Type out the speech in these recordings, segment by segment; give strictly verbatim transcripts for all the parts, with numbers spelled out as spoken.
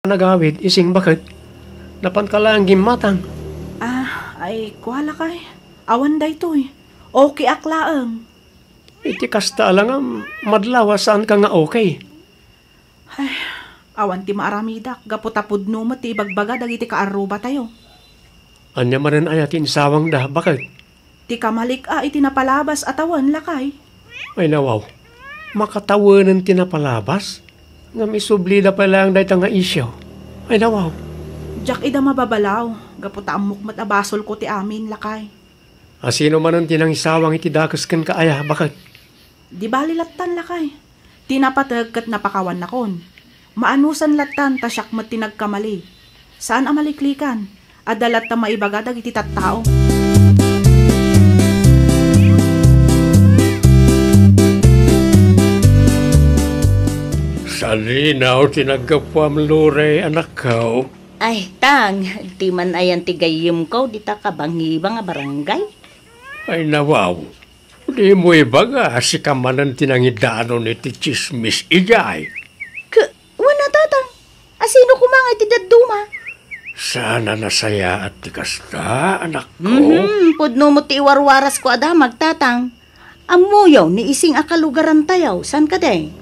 nagawid, Ising, baket? Napanka laeng gimmatang. Ah, ay, kua, lakay. Awan daytoy. Okay ak laeng. Iti kasta a la nga, madlaw a saanka nga okay. Ay, awan ti maaramidak, gapu ta pudno met ti ibagbaga dagiti kaarrubatayo. Ania manen aya ti insawangda, baket? Ti kamalik a iti napalabas a tawen, lakay. Ay, nawaw. Makatawenen ti napalabas? Ngem isublida pay laeng dayta nga isyu. Ay, nawaw. Diak ida mababalaw, gapu ta ammok met a basolko ti amin, lakay. A sino manen ti nangisawang iti dakes kenka aya, baket? Di bali lattan, lakay. Ti napateg ket napakawannakon. Maanusan lattan ta siak met ti nagkamali. Saan a maliklikan. Adda latta maibaga dagiti tattao. Salinaw ti naggapuam, Lore, anakko. Ay, tang, ti man ayan ti gayyemko dita kabangibang a barangay. Ay, nawaw. Dimo ibaga a sika manen ti nangidanon iti tsismis idiay. Ke, wen a, tatang. A sino koma nga iti dadduma? Saan a nasayaat ti kasta, anakko. Mhm, pudno met ti iwarwarasko a damag, tatang. Ammoyo ni Ising a kalugarantayo, saan kadi?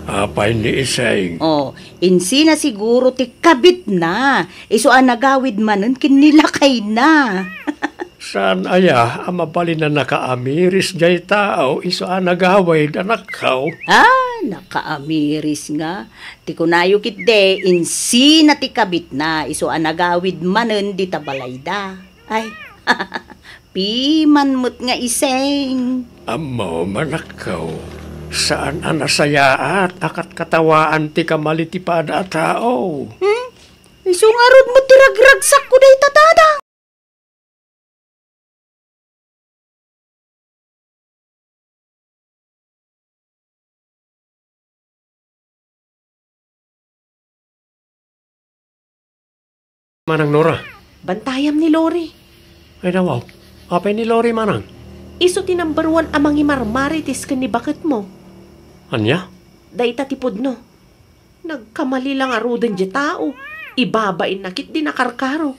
Apay ni Ising? Oh, insina siguro ti kabitna, isu a nagawid manen ken ni lakayna. Saan aya a mabalin a nakaamiris jay tao isu a nagawid, anakko? Ah, nakaamiris nga. Ti kunayo ketdi, insina ti kabitna isu a nagawid manen dita balayda. Ay, piman met nga Ising. Ammom, anakko, saan a nasayaat a katkatawaan ti kamali ti pada a tao. Hmm? Isu ngarud met ti ragragsakko dayta, tatang. Manang Nora. Bantayam ni Lori. Ay, nawaw. Apay ni Lori, manang? Isu ti number one a mangimarmarites ken ni baketmo. Ania? Dayta ti pudno. Nagkamali la ngaruden ti tao. Ibabainna ketdi nakarkaro.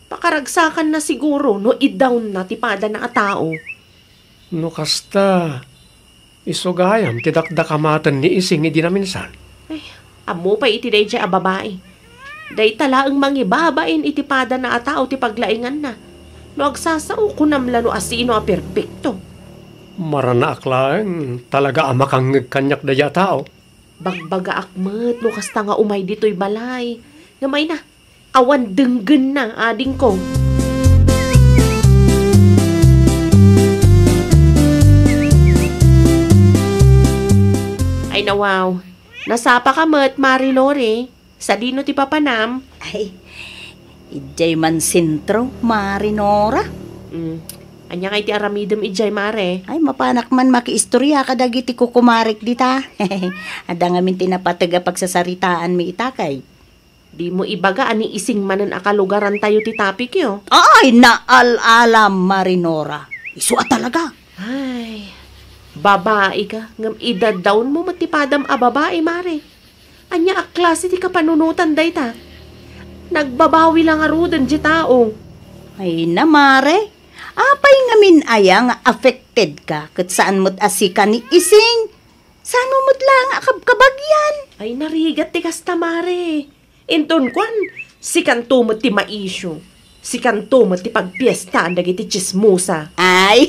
Pakaragsakanna siguro no idawnna ti padana a tao. No kasta, isu gayam ti dakdakamaten ni Ising idi naminsan. Ay, ammo pay iti daydiay a babai. Dayta laeng mangibabain iti padana a tao ti paglainganna. No agsasao, kunam la no asino a perpekto. Maranaak laeng, talaga a makangngeg kaniak daydiay a tao. Bagbagaak met no kasta nga umay ditoy balay. Ngem ay na, awan denggenna, adingko. Ay, nawaw. Nasapaka met, Mari Lori. Sadino ti papanam? Ay, idiay man sentro, Mari Nora. Mm. Ania ngay ti aramidem idiay, Mare? Ay, mapanak man makiistorya kadagiti kukumarek dita. Adda ngamin ti napateg a pagsasaritaanmi ita kay. Dimo ibaga a ni Ising manen a kalugarantayo ti topicyo? Ay, naal-alam, Mari Nora. Isu a talaga. Ay, babai ka, ngem idadawnmo met ti padam a babai, Mare. Ania a klase ti kapanunotan dayta? Nagbabawi la ngaruden ti tao. Ay na, Mare. Apay ngamin aya nga affected ka ket saan met a sika ni Ising? Sano met la nga akabkabagyan? Ay, narigat ti kasta, Mare. Inton kuan, sikanto met ti maisyu. Sikanto met ti pagpiestaan dagiti tsismosa. Ay,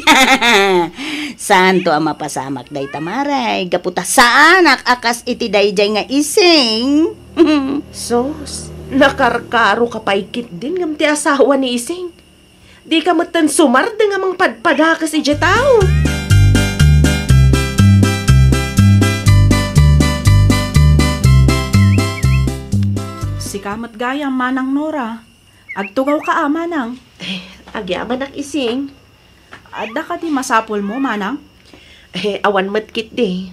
saanto a mapasamak dayta, Mare, gapu ta saanak a kas iti daydiay nga Ising. Sus, nakarkaroka pay ketdin ngem ti asawa ni Ising. Dika metten sumardeng a mangpadpadakes idiay tao. Sika met gayam, Manang Nora. Agtugawka a, Manang. Eh, agyamanak, Ising. Adda kadi masapulmo, Manang? Eh, awan met ketdi.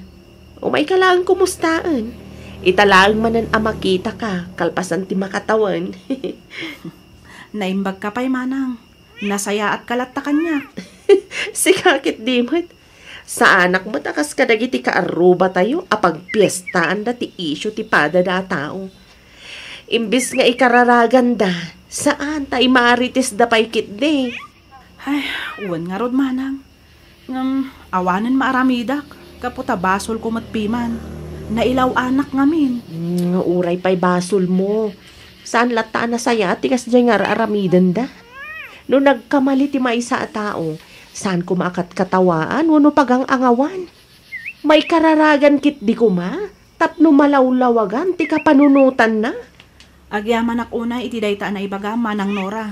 Umayka laeng kumustaen. Ita laeng manen a makitaka, kalpasan ti makatawen. Naimbagka pay, Manang. Nasayaatka latta kaniak. Sika ketdi met. Saanak met a kas kadagiti kaarrubatayo a pagpiestaanda ti isyu ti padada a tao. Imbes nga ikararaganda, saan ta imaritisda pay ketdi. Ay, wen ngarud, manang. Ngem, awanen maaramidak, gapu ta basolko met piman. Nailaw-anak ngamin. Hmm, uray pay basolmo. Saan latta a nasayaat ti kasdiay nga ar-aramidenda? No nagkamali ti maysa a tao, saan koma a katkatawaan wenno pagang-angawan? Maikararagan ketdi koma tapno malawlawagan ti kapanunotanna. Agyamanak unay iti dayta a naibagam, Manang Nora.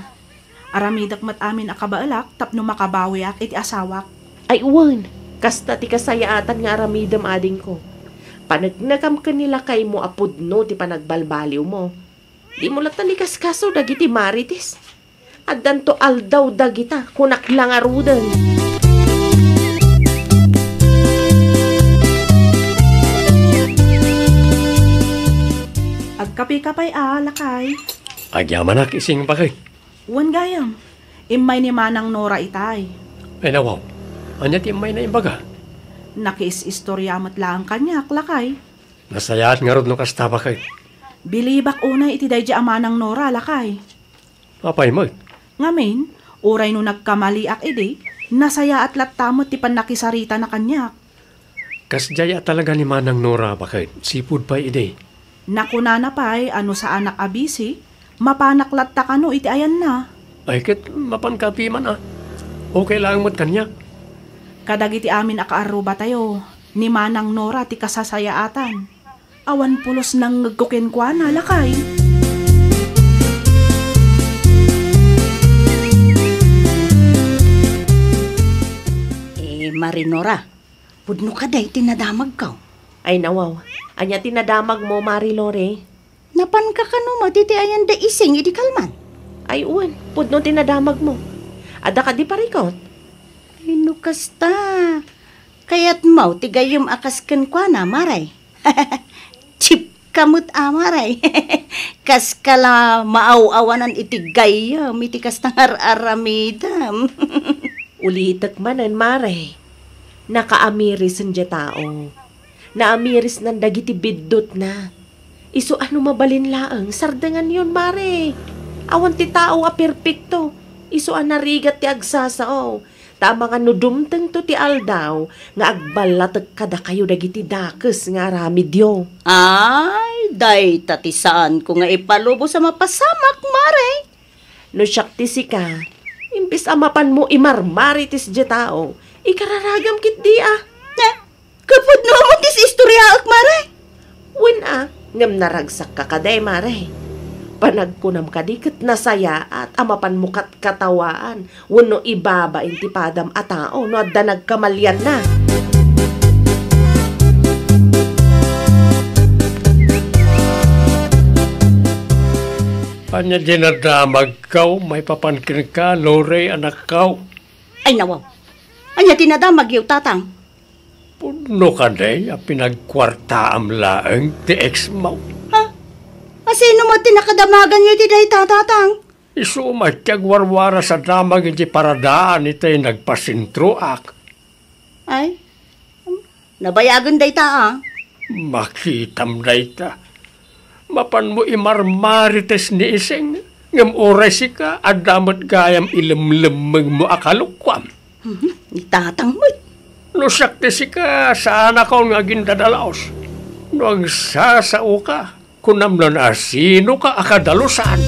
Aramidek met amin a kabaelak tapno makabawiak iti asawak. Ay wen, kasta ti kasayaatan nga aramidem, adingko. Paneknekam ken ni lakaymo a pudno ti panagbalbaliwmo. Dimo latta ikaskaso dagiti marites. Addanto aldaw dagita, kunak la ngaruden. Agkapika pay a, lakay? Agyamanak, ising, baket. Wen gayam, immay ni Manang Nora itay. Ay, nawaw. Ania ti immayna imbaga? Nakiis-istoria met laeng kaniak, lakay. Nasayaat ngarud no kasta, baket. Bilibak unay iti daydi a Manang Nora, lakay. Apay met? Ngamin, uray no nagkamaliak idi, nasayaat latta met ti pannakisaritana kaniak. Kasdiay a talaga ni Manang Nora, baket, sipud pay idi. Nakunana pay a no saanak a bisi, mapanak latta kano iti ayanna. Ay, ket mapanka piman a. Okay laeng met kaniak. Kadagiti amin a kaarrubatayo, ni Manang Nora ti kasasayaatan. Awan pulos nangngegko kenkuana, lakay. Eh, Mari Nora, pudno kadi ti nadamagko? Ay, nawaw. Ania ti nadamagmo, Mari Lori? Napanka kano met iti ayan da Ising idi kalman? Ay, wen, pudno ti nadamagmo. Adda kadi parikut? Ay, no kasta, kayatmo ti gayyem a kas kenkuana, Mare? Chip ka met a, Mare. Kaska la maaw-awanan iti gayyem iti kasta nga ar-aramidem. Ulitek manen, Mare. Nakaamirisen diay tao. Naamirisnan dagiti biddutna. Isu a no mabalin laeng, sardenganyon, Mare. Awan ti tao a perpekto. Isu a narigat ti agsasao. Ta amangan no dumtengto ti aldaw nga agballatek kadakayo dagiti dakes nga aramidyo. Ay, dayta ti saanko nga ipalubos a mapasamak, Mare. No siak ti sika, imbes a mapanmo imarmarites diay tao, ikararagam ketdi a. Eh, kapudno met ti istoryaek, Mare? Wen a, ngem naragsakka kadi, Mare. Panagkunam kadi ket nasayaat a mapanmo katkatawaan wenno ibabain ti padam a tao no adda nagkamalianna. Ania diay nadamagko maipapan kenka, Lore, anakko? Ay, nawaw. Ania ti nadamagyo, Tatang? Pudno kadi a pinagkuartaam laeng ti ex-mo? Ha? A sino met ti nakadamaganyo iti dayta, Tatang? Isu met ti agwarwaras a damag iti paradaan itay nagpasentroak. Ay, nabayagen dayta, a. Makitam dayta. Mapanmo imarmarites ni Ising, ngem uray sika, adda met gayam ilemlemmengmo a kalokuam. Mhm, ni Tatang met. No siak ti sika, saanakon nga agindadalaos. No agsasaoka, kunam la a sinoka a kadalusan.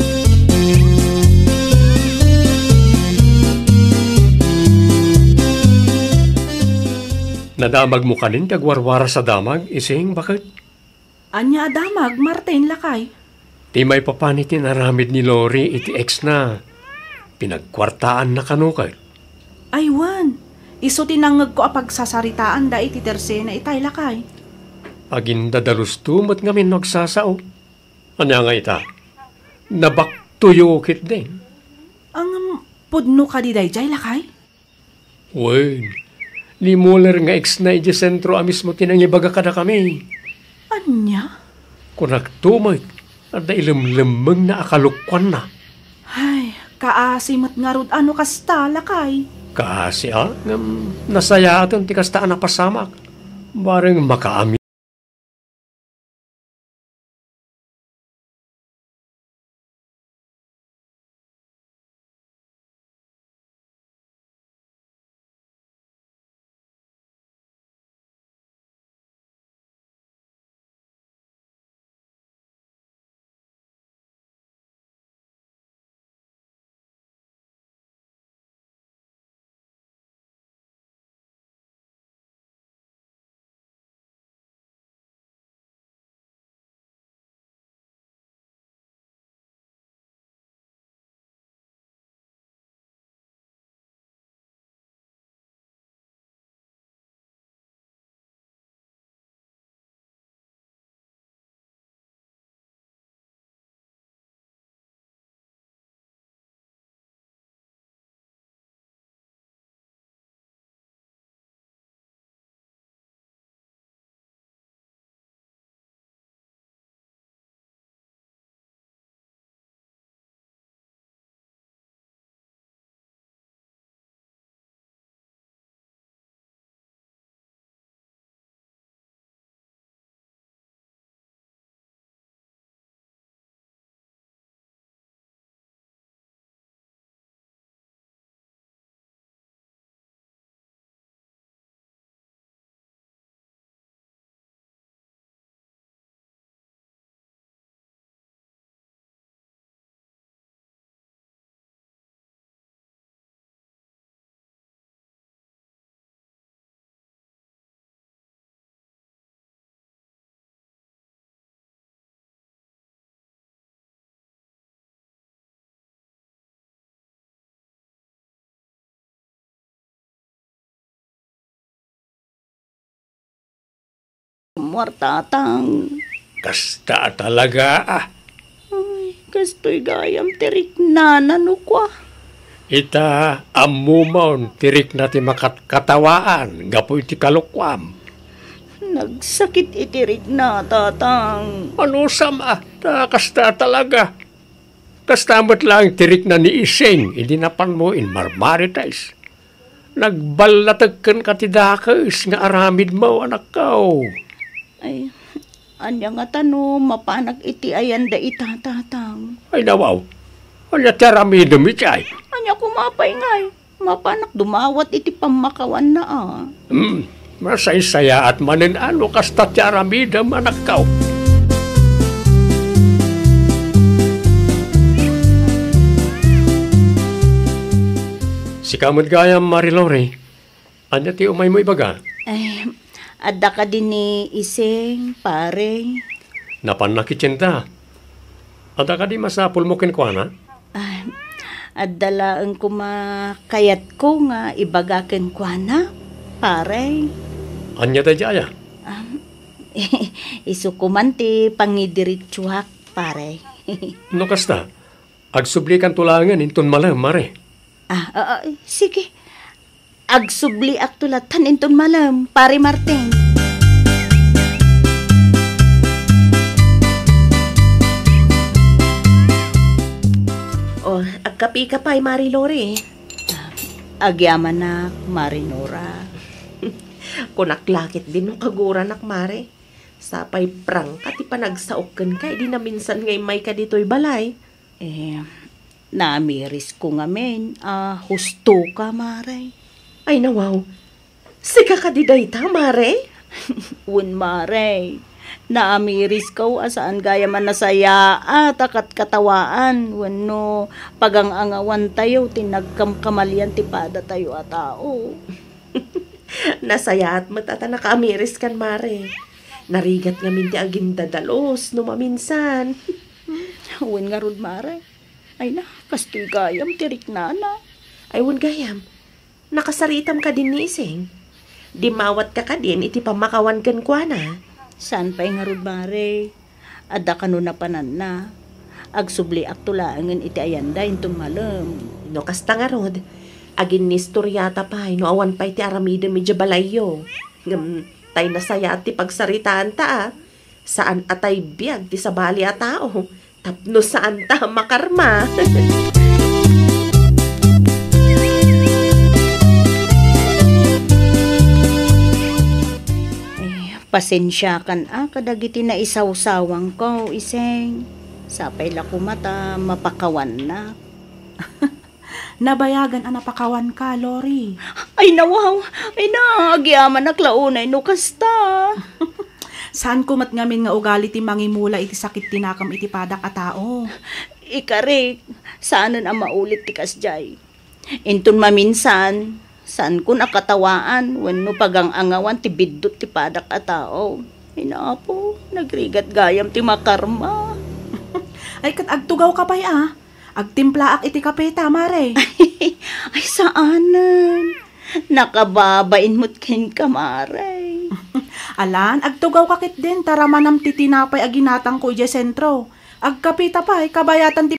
Nadamagmo kanin ti agwarwaras a damag, Ising, baket? Ania a damag, Martin, lakay? Ti maipapan iti inaramid ni Lori iti ex-na. Pinagkuartaanna kano ket? Ay wen, isu ti nangngegko a pagsasaritaanda iti tersena itay, lakay. Agindadalusto met ngamin no agsasao. Ania nga ita? Nabaktoyo ketdi. Ngem, pudno kadi daydiay, lakay? Wen, ni Muller nga ex-na idiay sentro a mismo ti nangibaga kadakami. Ania? Kunakto met, adda ilemlemmengna a kalokuanna. Ay, kaasi met ngarud a no kasta, lakay. Kaasi a, ngem nasayaaten ti kasta a napasamak. Bareng makaami. Muar, Tatang. Kasta talaga, ah. Ay, kastoy gayam ti riknana no kua. Ita, ammomon ti rikna ti makatkatawaan gapu iti kalokuam. Nagsakit iti rikna, Tatang. Anusam, ah, ta kasta talaga. Kasta met laeng ti rikna ni Ising idi napanmo inmarmarites. Nagballatek kenka ti dakes nga aramidmo, anakko. Ay, ania ngata no mapanak iti ayanda ita, Tatang? Ay, nawaw. Ania ti aramidem iti ay? Ania koma pay ngay? Mapanak dumawat iti pammakawanna, a. Hmm, masaysayaat manen a no kasta ti aramidem, anakko. Sika met gayam, Mari Lori, ania ti umaymo ibaga? Ay, adda kadi ni Ising, pare? Napanna kitienda. Adda kadi masapulmo kenkuana? Ah, adda laeng koma kayatko nga ibaga kenkuana, pare. Ania daydiay, a? Am, isu koman ti pangidiretsuak, pare. No kasta, agsublikanto laengen inton malem, Mare. Ah, ah, ah, sige. Agsubliakto latta inton malem, Pare Martin. Oh, agkapika pay, Mari Lori. Agyamanak, Mari Nora. Kunak la ketdin no kaguranak, Mare. Sapay prangka ti panagsaok kenka idi naminsan nga immayka ditoy balay. Eh, naamirisko ngamin a hustoka, Mare. Ay, nawaw. Sika kadi dayta, Mare? Wen, Mare. Naamirisko a saan gayam a nasayaat a katkatawaan wenno pagang-angawantayo ti nagkamkamalian ti padatayo a tao. Nasayaat met a ta nakaamiriskan, Mare. Narigat ngamin ti agindadalus no maminsan. Wen ngarud, Mare. Ay na, kastoy gayam ti riknana. Ay, wen gayam, nakasaritam kadin ni Ising? Dimmawatka kadin iti pammakawan kenkuana? Saan pay ngarud, Mare. Adda kano napananna. Agsubliakto laengen iti ayanda inton malem. No kasta ngarud, aginnistoriata pay no awan pay ti aramidem idiay balayyo. Ngem tay nasayaat ti pagsaritaanta, a. Saan a tay biag ti sabali a tao tapno saanta a makarma. Eh, pasensiakan a kadagiti naisawsawangko, Ising. Sapay la koma ta mapakawannak. Nabayagan a napakawanka, Lori. Ay, nawaw! Ay na, agyamanak la unay no kasta. Saanko met ngamin nga ugali ti mangimula iti sakit ti nakam iti padak a tao. Ikarik, saanen a maulit ti kasdiay. Inton maminsan, saankon a katawaan wenno pagang-angawan ti biddut ti padak a tao. Ay, Apo, nagrigat gayam ti makarma. Ay, ket agtugawka pay, a. Agtimplaak iti kape ta, Mare. Ay, saanen. Nakababain met kenka, Mare. Alan, agtugawka ketdin, ta ramanam ti tinapay a ginatangko idiay sentro. Agkapeta pay, kabayatan ti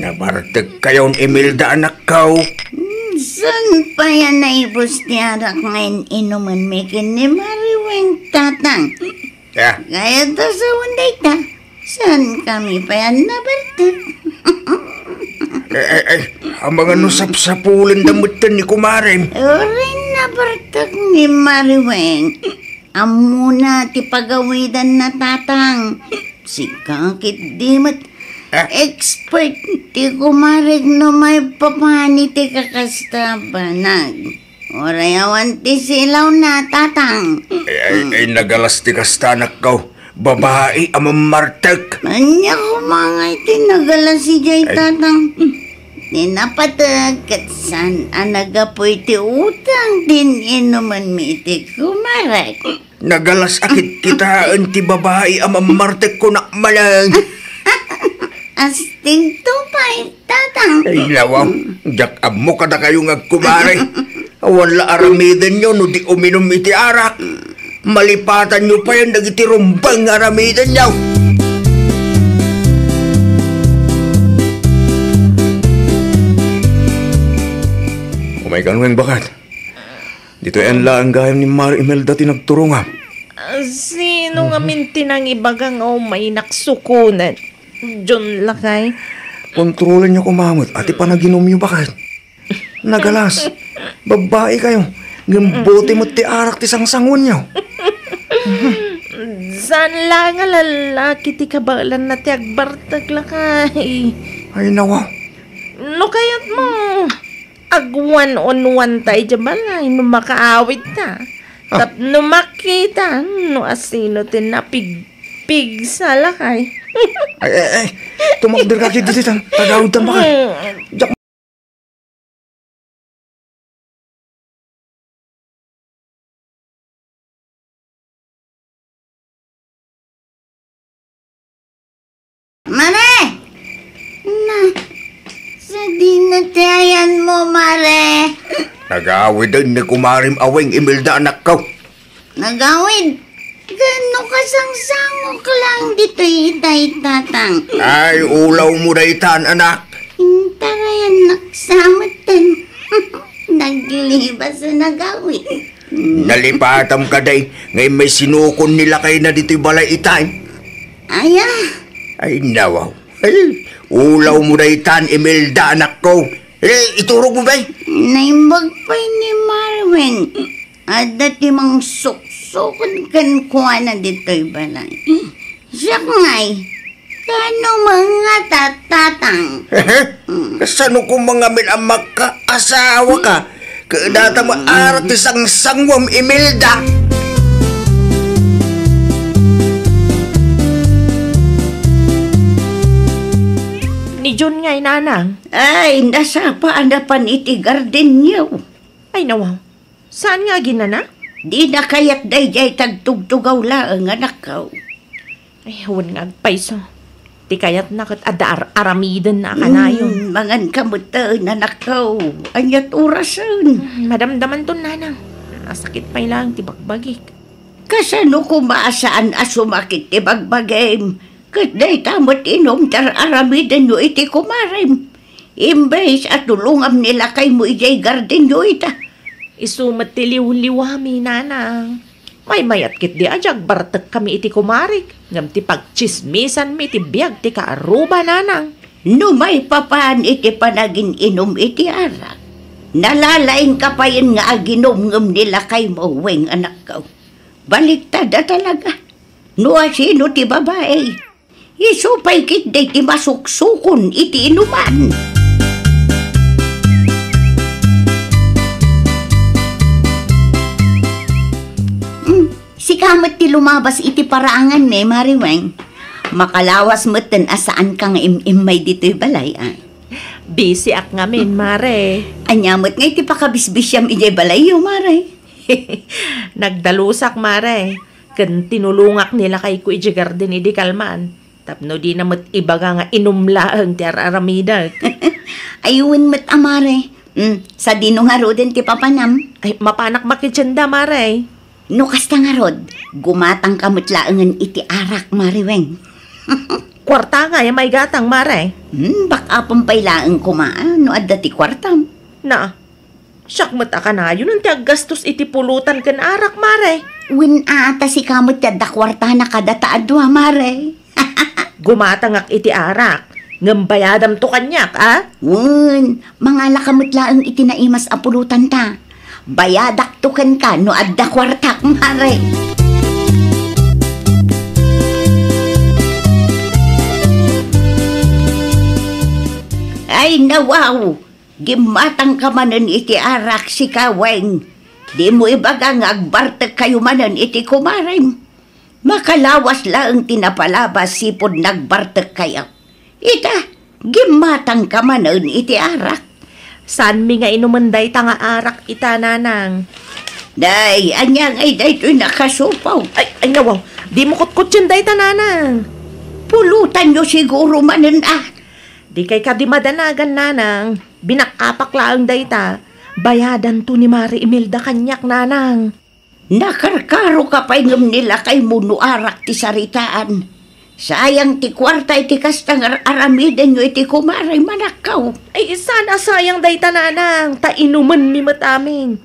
Nabartekkayon, Imelda, anakko. Saan pay a naibus ti arak nga in-inumenmi ken ni Mariweng, tatang? Ah. Kayat a sawen dayta, saan kami pay a nabartek? Eh, eh, eh, amangan no sapsapulenda metten ni kumarem. Uray nabartek ni Mariweng. Ammona ti pagawidanna, tatang. Sika ketdi met. Ah. Expert ti kumarek no maipapan iti kakasta a banag. Uray awan ti silawna, tatang. Ay, ay, ay, nagalas ti kasta, anakko. Babai a mammartek. Ania koma nga iti nagalas idiay, tatang? Ti napateg ket saan a naggapu iti utang ti in-inumenmi iti kumarek. Nagalas a kitkitaen ti babai a mammartek, kunak manen. Astingto pay, tatang. Ay, lawa, diak ammo kadakayo nga agkumare. Awan la aramidenyo no di uminum iti arak. Malipatanyo payen dagiti rumbeng nga aramidenyo. Umay kan, Weng, baket. Ditoy laeng gayam ni Mari Imelda ti nagturongam. Ah, sino ngamin ti nangibaga nga umay naksukunen? John, lakay. Kontrolenyo koma met a ti panaginumyo, baket. Nagalas. Babai kayo. Ngem bote met ti arak ti sangsanguenyo. Saan la nga lalaki ti kabaelanna ti agbartek, lakay. Ay, nawa. No kayatmo, agwan-onwan ta idiay balay no makaawidta. Ah. Tapno makita no asino ti napigpigsa, lakay. Ay, ay, ay. Tumakderka ketdi ditan. Tagaawidtan, baket. Mm. Diak Mare! Na, sadino ti ayanmo, Mare? Nagawiden ni kumarem a Weng, Imelda, anakko. Nagawid? Gaano kasangsangok lang ditoy itay, tatang? Ay, ulawmo daytan, anak. Intarayannak sa metten. Naglibas a nagawid. Nalipatam kadi nga immay sinukon ni lakayna ditoy balay itay. Aya? Ay, nawaw. Ay, ulawmo daytan, Imelda, anakko. Eh, iturogmo, bay. Naimbag pay ni Mariweng. Adda ti mangsuksukod kenkuana ditoy balay. Siak ngay, kaano met ngata, tatang? Kasano koma ngamin a makaasawa ka? Ket dayta met arak ti sangsanguem, Imelda. Ni John ngay, nanang. Ay, nasapa a napan iti gardenyo. Ay, nawa. Saan nga aginana? Dina kayat daydiay ti agtugtugaw laeng, anakko. Ay, wen nga agpayso. Ti kayatna ket adda ar-, aramidenna a kanayon. Mm, manganka metten, anakko. Ania ti orasen? Mm, madamdamanton, nanang. Nasakit pay laeng ti bagbagik. Kasano koma a saan a sumakit ti bagbagim? Ket dayta met inum ti ar-aramidenyo iti kumarem. Imbes a tulongam ni lakaymo idiay gardenyo ita. Isu met ti liwliwami, nanang. Maymayat ketdi a di agbartekkami iti kumarek, ngem ti pagtsismisanmi iti biag ti kaaruba, nanang. No maipapan iti panagin-inum iti arak, nalalaingka payen nga aginum ngem ni lakaymo, Weng, anakko. Baliktad a talaga. No asino ti babai, isu pay ketdi ti masuksukon iti inuman. Hmm, sika met ti lumabas iti paraanganmi, Mare Weng. Makalawas metten a saanka nga im-immay ditoy balay, ay. Busyak ngamin, Mare. Ania met nga iti pakabisbisiam idiay balayyo, Mare? Nagdalusak, Mare. Ken tinulongak ni lakayko idiay garden idi kalman. Tapno dina met ibaga nga inum laeng ti ar-aramidek. Ay, wen met a, Mare. Mm, sadino ngaruden ti papanam? Ay, mapanak makitienda, Mare. No kasta ngarud, gumatangka met laengen iti arak, Mare Weng. Kuarta ngay a maigatang, mare. Hmm, bak-apem pay laeng koma, a, no adda ti kuartam. Na, siak met a kanayon ti aggastos iti pulutan ken arak, mare. Wen a, ta sika met ti adda kuartana kadata a dua, mare. Gumatangak iti arak, ngem bayadamto kaniak, a? Wen, mangalaka met laeng iti naimas a pulotanta. Bayadakto kenka no adda kuartak, mare. Ay, nawaw! Gimmatangka manen iti arak, sika Weng. Dimo ibaga nga agbartekkayo manen iti kumarem. Makalawas laeng ti napalabas sipud nagbartekkayo. Ita, gimmatangka manen iti arak. Saanmi nga inumen dayta nga arak ita, nanang. Day, ania ngay daytoy nakasupaw? Ay, ay, nawaw. Dimo kutkutien dayta, nanang. Pulutanyo siguro manen, a. Dikay kadi madanagan, nanang. Binak-apak laeng dayta. Bayadanto ni Mari Imelda kaniak, nanang. Nakarkaroka pay ngem ni lakaymo no arak ti saritaan. Sayang ti kuarta iti kasta nga ar-aramidenyo iti kumare, manakkaw. Ay, saan a sayang dayta, nanang, ta inumenmi met amin.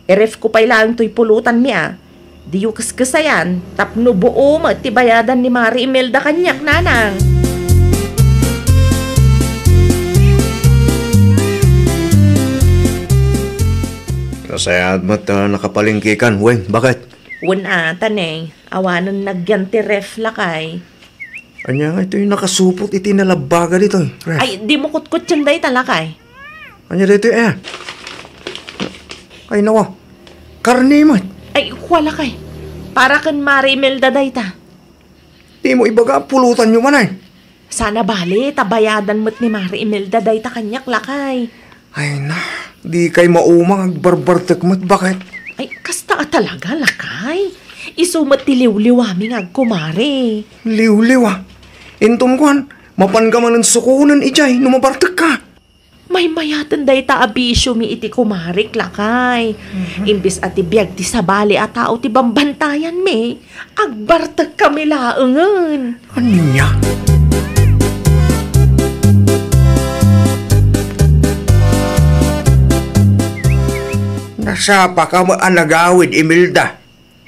I-ref ko pay laeng toy pulutanmi a. Diyo keskesayan, tapno buo met ti bayadan ni Mari Imelda kaniak, nanang. Nasayaat met a nakapalengkekan, Weng. Baket? Wen a, ta ne, awanen nagyan ti ref, lakay. Ania nga itoy nakasupot iti nalabbaga ditoy, ref? Ay, dimo kutkutien dayta, lakay. Ania daytoy, a? Ay, nawa. Karne met. Ay, kua, lakay. Para ken Mari Imelda dayta. Dimo ibaga a pulutanyo manen. Saan a bale, ta bayadan met ni Mari Imelda dayta kaniak, lakay. Ay na, dikay mauma nga agbarbartek met, baket? Ay, kasta a talaga, lakay. Isu met ti liwliwami nga agkumare. Liwliwa? Inton kuan, mapanka manen sukonen idiay no mabartekka. Maymayaten dayta a bisiomi iti kumarek, lakay. Mhm. Imbes a ti biag ti sabali a tao ti bambantayanmi, agbartekkami laengen. Ania? Nasapaka met a nagawid, Imelda.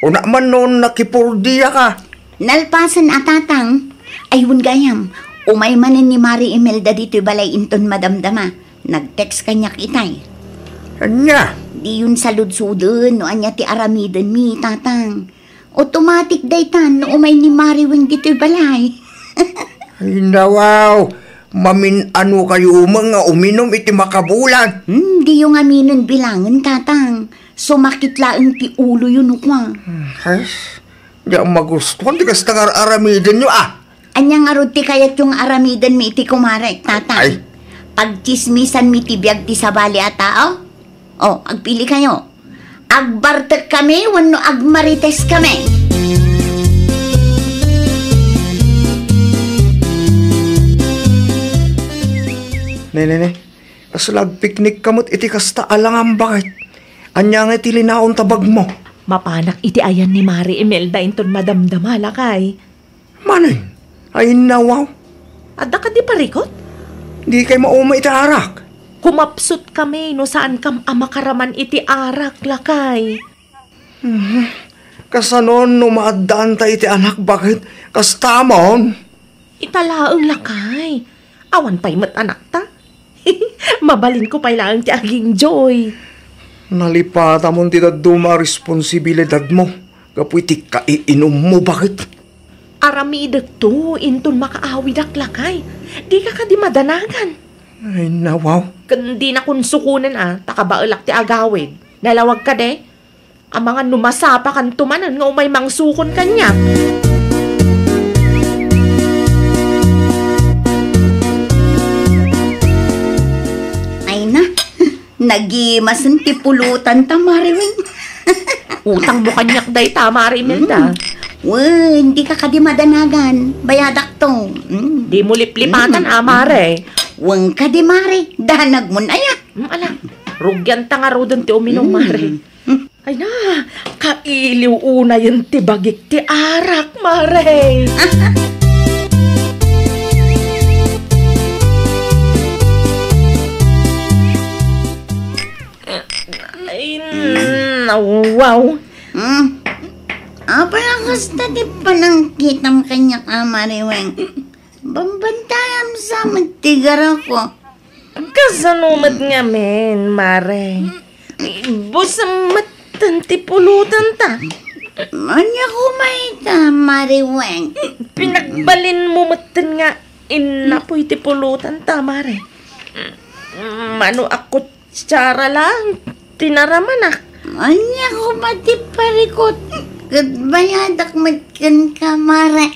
Kuna man no nakipurdiaka. Nalpasen a, tatang. Ay, wen gayam, umay manen ni Mari Imelda ditoy balay inton madamdama. Nag-text kaniak itay. Ania? Diyon saludsoden no ania ti aramidenmi, tatang. Automatic daytan no umay ni Mari Weng ditoy balay. Ay, nawaw. Mamin-ano kayo man nga uminom iti makabulan? Hmm, diyo ngaminen bilangen, tatang. Sumakit laeng ti uloyo no kua. Hmm, ay, di a magustuhan ti kasta nga ar-aramidenyo, a. Ania ngarud ti kayatyo nga aramidenmi iti kumarek, tatang? Ay. Pagtsismisanmi ti biag ti sabali a tao? O, agpili kayo. Agbartekkami wenno agmariteskami? Ne, ne, ne. Kasla agpiknikka met iti kasta a langam, baket? Ania nga iti linaon ta bagmo? Mapanak iti ayan ni Mari Imelda inton madamdama, lakay. Manen? Ay, nawaw. Adda kadi parikut? Dikay mauma iti arak. Kumapsutkami no saankam a makaraman iti arak, lakay. Mhm. Kasanon no maaddaanta iti anak, baket? Kastamon? Ita laeng, lakay. Awan pay met anakta. Mabalinko pay laeng ti agingjoy. Nalipatamon ti dadduma a responsibilidadmo gapu iti kaiinummo, baket? Aramidekto inton makaawidak, lakay. Dika kadi madanagan. Ay, nawaw. Ken dina konsukonen a, ta kabaelak ti agawid. Nalawag kadi? Amangan no masapakanto manen nga umay mangsukon kaniak. Ay na, nagimasen ti pulotanta, Mari Weng. Utangmo kaniak dayta, Mari Imelda. Mm. Wen, dika kadi madanagan. Bayadakto. Mm. Dimo liplipatan, mm, a, Mari. Wen kadi, Mari. Danagmon aya. Mm, ala. Rugianta ngaruden ti uminum, mm, Mari. Ay na, kailiw unayen ti bagik ti arak, Mare. Aw, wow. Hmm? Apay a kasta ti panangkitam kaniak a, Mare Weng? Bambantayam sa met ti garako. Kasano met ngamin, Mare? Ibusam metten ti pulotanta. Ania koma ita, Mare Weng? Pinagbalinmo metten nga innapoy ti pulotanta, Mare. Mano a kutsara lang ti naramanak. Ania koma ti parikut? Ket bayadak met kenka, Mare.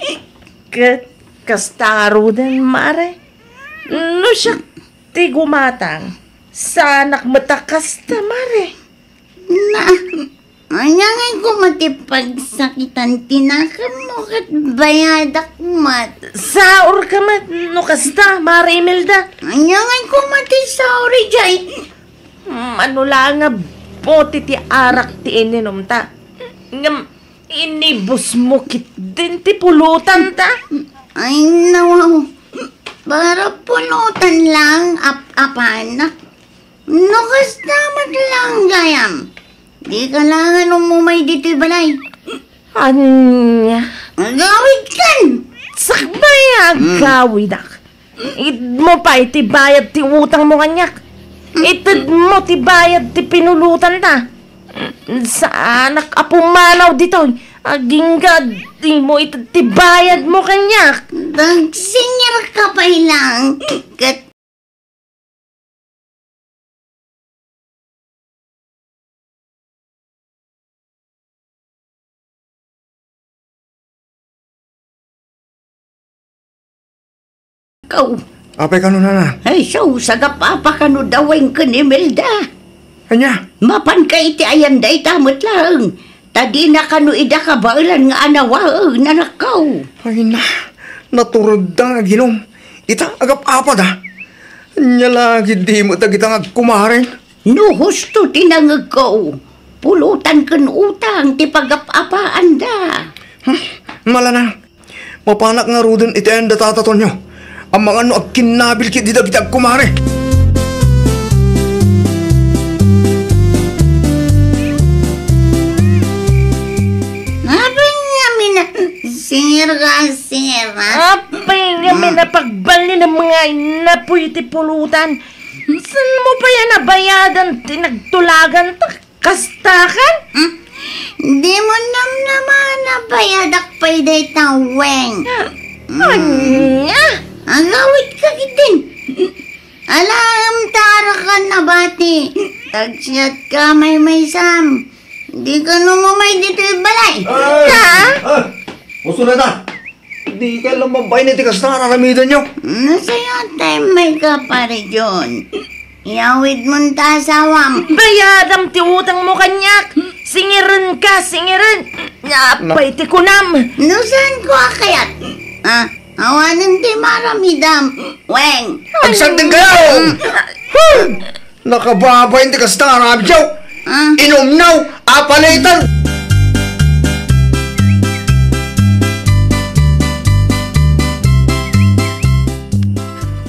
Ket kasta ngaruden, Mare. No siak ti gumatang, saanak met a kasta, Mare. Na, ania ngay koma ti pagsakitan ti nakemmo ket bayadak met? Saorka met no kasta, Mare Imelda. Ania ngay koma ti saor idiay? Mano la nga bote ti arak ti ininumta. Ngem inibusmo ketdin ti pulotanta. Ay, nawaw. Para pulotan lang, ap-apanak. No kasta met lang gayam, dika la nga umumay ditoy balay. Ania? Agawidkan! Sakbay a Hmm. agawidak. Itedmo pay ti bayad ti utangmo kaniak. Itedmo ti bayad ti pinulotanta. Saanak a pumanaw ditoy. Agingga, dimo ited ti bayadmo kaniak. Dagsingirka pay lang. Ket Kaw. Apay kano, nana? Ay, so, sagap-apa kano da Weng ken Imelda. Ania? Mapanka iti ayan dayta met laeng. Ta dina kano ida kabaelan nga anawaen, anakko. Ay na, naturedda nga aginum. Ita, agap-apada. Ania la ketdi met dagita nga agkumaren? No husto ti nangegko, pulotan ken utang ti pagap-apaanda. Hmm, malana. Mapanak ngaruden iti ayan dayta, Tonyo. Amangan no agkinnabil ketdi dagiti agkumare. Apay ngamin a singir ka, singir, ha? Apay ngamin a pagbalinem nga innapoy ti pulutan. Saan mo pay a nabayadan ti nagtulagantak? Kasta ken? Hmm? Dimo namnama a nabayadak pay dayta, Weng. Ah, hmm. Ania? Agawidka ketdin. Alaem ta arak a nabati. Tagsiatka maymaysam. Dika umumay ditoy balay. Ay! Ha? Ah! Usurata! Dika la mabain iti kasta nga ar-aramidenyo. Nasayatay met ka, Pare John. Iyawidmon ta asawam. Bayadam ti utangmo kaniak. Singirenka, singiren. Apay ti kunam? No saanko a kayat. Ah, awanen ti maaramidam, Weng. Agsardengkayo! Hmm. Nakababain ti kasta nga aramidyo. Ah. Inumnaw, apaliten.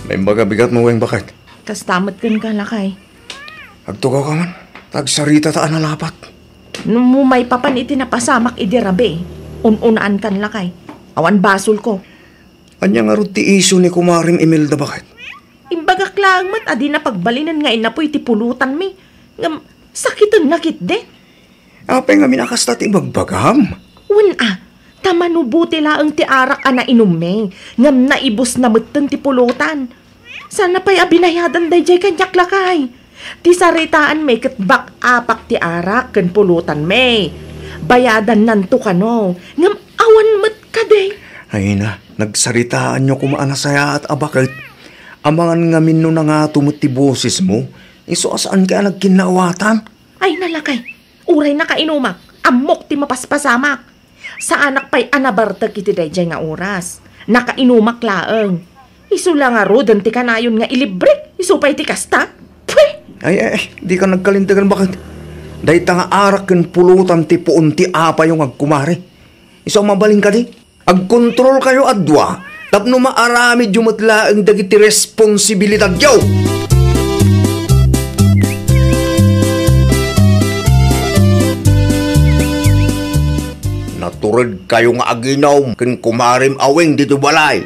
Naimbag a bigat mo, Weng, baket? Kasta met kenka, lakay. Agtugaw ka man. Agsarita ta a nalapat. No, umay papan iti napasamak idi rabii, un-unaankan, lakay. Awan basolko. Ania ngarud ti isyu ni Kumarem Imelda, baket? Imbagak laeng met a dina pagbalinen nga innapoy ti pulutanmi. Ngem, sakitenna ketdi. Apay ngamin a kasta ti ibagbagam? Wen a, ta mano bote laeng ti arak a nainummi, ngem naibusna metten ti pulutan. Saanna pay a binayadan daydiay kaniak, lakay. Ti saritaanmi ket bak-apak ti arak ken pulutanmi. Bayadannanto kano, ngem awan met kadi. Ay na, nagsaritaanyo koma a nasayaat a baket. Amangan ngamin no nangato met ti bosesmo, isu a saanka a nagkinnaawatan. Ay na, lakay, uray nakainumak, ammok ti mapaspasamak. Saanak pay a nabartek iti daydiay nga oras. Nakainumak laeng. Isu la ngaruden ti kanayon nga ilibrek, isu pay ti kasta. Pwe! Ay, ay, ay, dika nagkalintegan, baket? Dayta nga arak ken pulutan ti puon ti apayo nga agkumare. Isu a mabalin kadi? Agkontrolkayo a dua tapno maaramidyo met laeng dagiti responsibilidadyo. Ed kayo nga aginum ken kumarem Awing ditoy balay.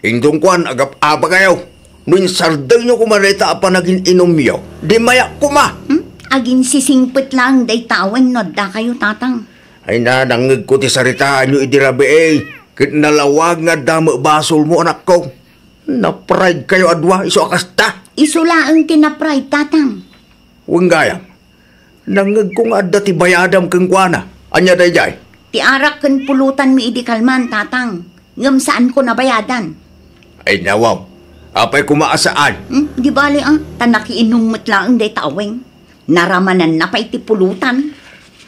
Inton kuan, agap-apa kayo. No insardengyo koma dayta a panagin-inumyo, di mayak koma. Hmm? Aginsisingpet laeng dayta Awing no adda kayo, Tatang. Ay na, nangngegko ti saritaanyo idi rabii, ket nalawag nga adda met basolmo, anakko. Na-pride kayo a dua, isu a kasta. Isu laeng ti na-pride, Tatang. Wen gayam, nangngegko nga adda ti bayadam kenkuana. Ania daydiay? Ti arak ken pulutanmi idi kalman, Tatang. Ngem saanko nabayadan. Ay, nawaw. Apay koma a saan? Hmm, di bali, ah. Ta nakiinum met laeng dayta Awing. Naramananna pay ti pulutan.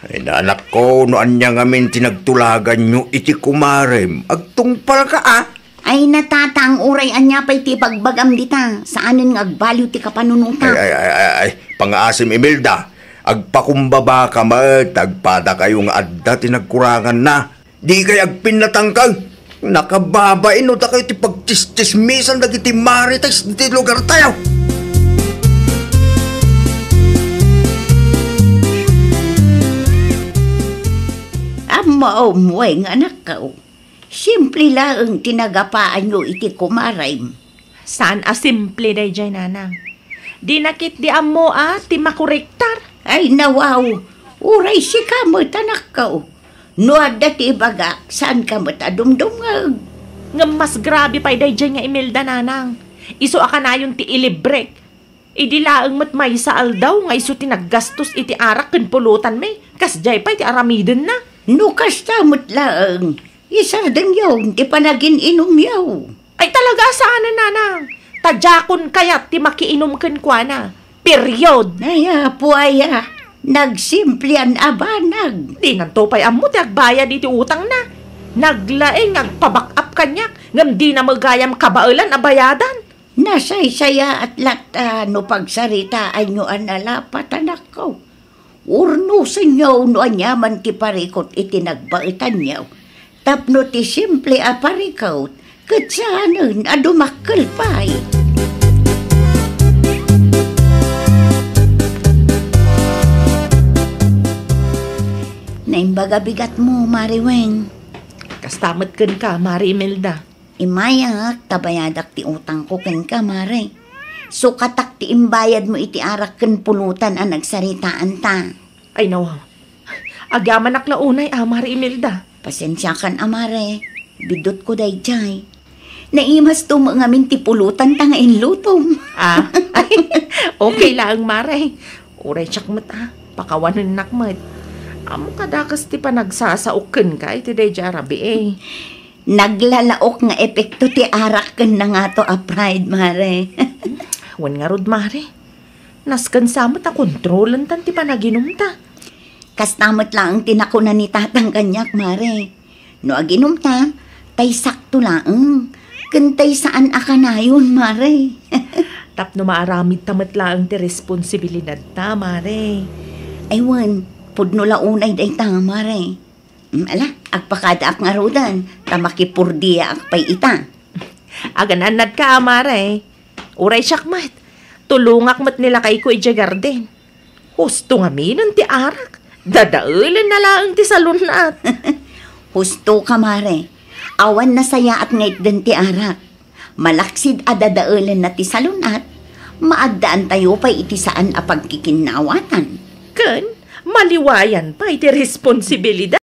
Ay, anakko, no ania ngamin ti nagtulaganyo iti kumarem, agtungpalka, ah. Ay, na, Tatang, uray ania pay ti ibagbagam dita, saanen nga agbaliw ti kapanunotak. Ay, ay, ay, ay, ay, pangaasim, Imelda. Agpakumbabaka met, agpadakayo nga adda ti nagkuranganna. Dikay agpinnatangkang. Nakababain no dakayo ti pagtsistsismisan dagiti marites ditoy lugartayo. Ammom, Weng, anakko. Simple laeng ti nagapaanyo iti kumarem. Saan a simple daydiay, nanang. Dina ketdi ammo a ti makorektar. Ay, nawaw. Uray sika met, anakko. No adda ti ibagak, saanka met a dumdumngeg. Ngem mas grabe pay daydiay nga Imelda, nanang. Isu a kanayon ti ilibrek. Idi laeng met maysa aldaw nga isu ti naggastos iti arak ken pulutanmi, kasdiay pay ti aramidenna. No kasta met laeng, isardengyo ti panagin-inumyo. Ay, talaga a saanen, nanang. Ta diakon kayat ti makiinum kenkuana. Period. Ay, apo aya, nagsimplian a banag. Dinanto pay ammo ti agbayad iti utangna. Naglaing nga agpa-back up kaniak, ngem dina met gayam kabaelan a bayadan. Nasaysayaat latta no pagsaritaanyo a nalapat, anakko. Urnosenyo no aniaman ti parikut iti nagbaetanyo, tapno ti simple a parikut ket saanen a dumakkel pay. Naimbag a bigatmo, Mari Weng. Kasta met kenka, Mari Imelda. Immayak ta bayadak ti utangko kenka, Mare. Sukatak ti imbayadmo iti arak ken pulutan a nagsaritaanta. Ay, nawa. Agyamanak la unay a, Mare Imelda. Pasensiakan a, Mare. Bidutko daydiay. Naimasto met ngamin ti pulutanta nga inlutom. Ah, ay, okay laeng, Mare. Uray siak met a, pakawanennak met. Ammok a dakes ti panagsasaok kenka iti daydiay a rabii. Naglalaok nga epekto ti arak ken nangato a pride, Mare. Wen ngarud, Mare. Nasken sa met a kontrolentan ti panaginumta. Kasta met laeng ti nakuna ni Tatang kaniak, Mare. No aginumta, tay sakto laeng, ken tay saan a kanayon, Mare. Tapno maaramidta met laeng ti responsibilidadta, Mare. Ay wen, pudno la unay dayta, Mare. Mm, ala, agpakadaak ngaruden, ta makipurdiaak pay ita. Agan-annadka a, Mare. Uray siak met, tulongak met ni lakayko idiay garden. Husto ngaminen ti arak, dadaelenna laeng ti salun-at. Husto ka, Mare. Awan nasayaat nga itden ti arak. Malaksid a dadaelenna ti salun-at, maaddaantayo pay iti saan a pagkikinnawatan. Ken maliwayan pay ti responsibilidad.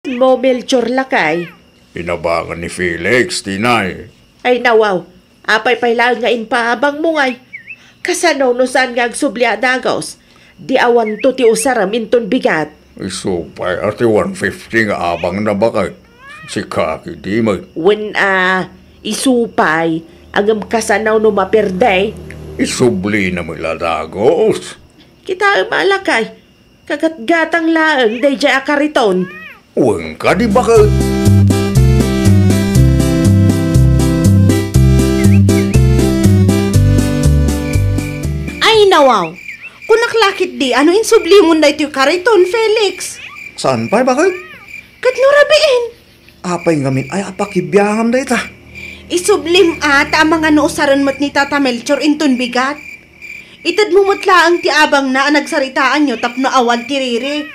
mo, Melchor, lakay? Inabangan ni Felix, Tinay. Ay, nawaw. Apay pay laeng nga impaabangmo ngay? Kasano no saan nga agsubli a dagus? Di awanto ti usarem inton bigat. Isu pay a ti one fifty nga abangna, baket. Sika ketdi met. Wen a, isu pay, ngem kasano no maperde? Isublina met la dagus. Kitaem a, lakay. Kagatgatang laeng daydiay a kariton. Wen kadi, baket? Ay, nawaw! Kunak la ketdi a no insublimon daytoy kariton, Felix. Saan pay, baket? Ket no rabiin? Apay ngamin ay a pakibiangam dayta? Isublim a ta amangan no usaren met ni Tata Melchor inton bigat. Itedmo met laeng ti abangna a nagsaritaanyo tapno awan ti riri.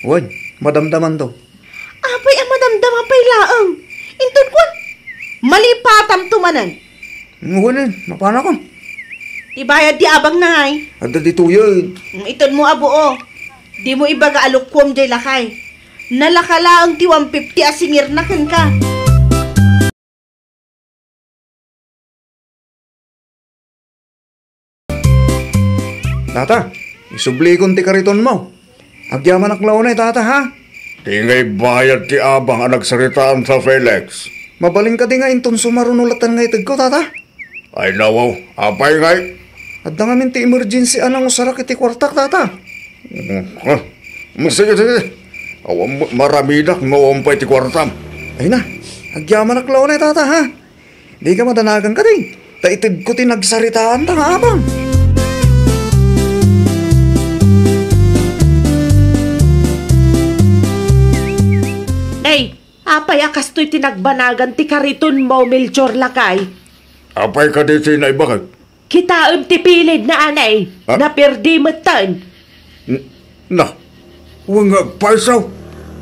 Wen, madamdamanto. Apay a madamdama pay laeng? Inton kuan, malipatamto manen. Wen, mapanakon. Ti bayad ti abangna ngay? Adda ditoyen. Mm, itedmo a buo. Dimo ibaga a lukuem jay lakay. Nalaka laeng ti one fifty a singirna kenka. Tata, isublikon ti karitonmo. Agyamanak la unay, Tata, ha? Ti ngay bayad ti abang a nagsaritaanta, Felix. Mabalin kadi nga inton sumaruno latta nga itedko, Tata? Ay, nawaw, apay ngay? Adda ngamin ti emergency a nangusarak iti kuartak, Tata. Mm, ah, mm, sige, sige. Awan mo, maramidak no awan pay ti kuartam. Ay na, agyamanak la unay, Tata, ha? Dika madanagan kadi. Ta itedko ti nagsaritaanta nga abang. Nay, apay a kastoy ti nagbanagan ti karitonmo, Melchor, lakay? Apay kadi ti naibagat? Kitaem ti pilidna, anay. Ha? Naperdi metten. N-, na, wen nga agpayso.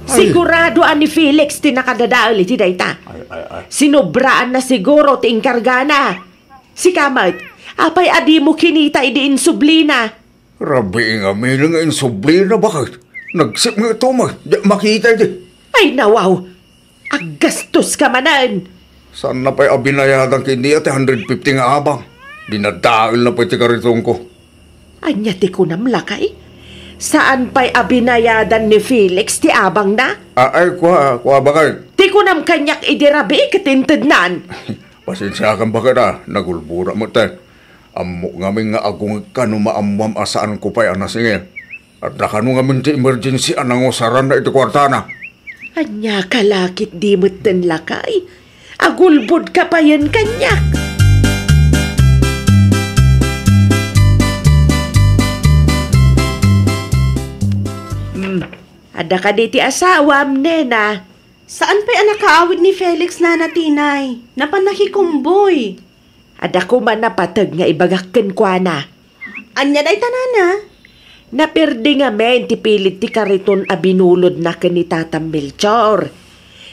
Ay. Sigurado a ni Felix ti nakadadael iti dayta. Ay, ay, ay. Sinobraanna siguro ti inkargana. Sika met, apay a dimo kinita idi insublina? Rabii ngamin nga insublina, baket? Nagsip nga ito, ma-, di makita idi. Ay, nawaw! Aggastoska manen! Saanna pay a binayadan ken ni a ti hundred fifty nga abang? Dinadaelna pay ti karitonko. Ania ti kunam, lakay? Saan pay a binayadan ni Felix ti abangna? A-, ay, kua, kua, baket? Ti kunam kaniak idi rabii ket intednan. Pasensiakan, baket, a nagulbodak met. Ammok ngamin nga agungegka no maammoam a saanko pay a nasingil. Adda kano ngamin ti emergency a nangusaranna iti kuartana. Ania ka la ketdi metten, lakay? Agulbodka payen kaniak. Hmm. Adda kadi ti asawam, nena? Saan pay a nakaawid ni Felix, Nana Tinay. Napan nakikumboy. Adda koma napateg nga ibagak kenkuana. Ania dayta, Nana? Naperdi ngamin ti pilid ti kariton a binulodna ken ni Tata Melchor.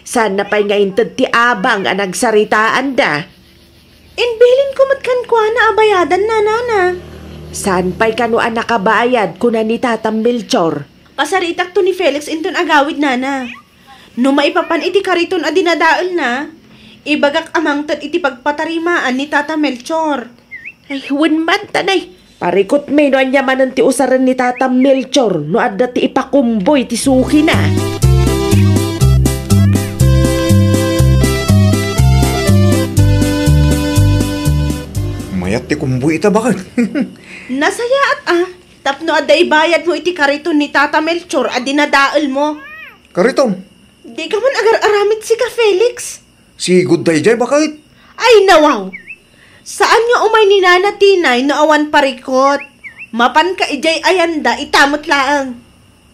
Saanna pay nga inted ti abang a nagsaritaanda. Imbilinko met kenkuana a bayadanna, Nana. Saan pay kano a nakabayad, kuna ni Tata Melchor. Kasaritakto ni Felix inton agawid, Nana. No maipapan iti kariton a dinadaelna, ibagak a mangted iti pagpatarimaan ni Tata Melchor. Ay, wen man, tanay. Parikutmi no ania manen ti usaren ni Tata Melchor no adda ti ipakumboy ti sukina. Mayat ti kumboy ita, baket. Nasayaat a, tapno adda ibayadmo iti kariton ni Tata Melchor a dinadaelmo. Kariton? Dika man agar-aramid sika, Felix. Sigud daydiay, baket. Ay, nawaw! Saan nga umay ni Nana Tinay no awan parikut? Mapanka idiay ayanda ita met laeng.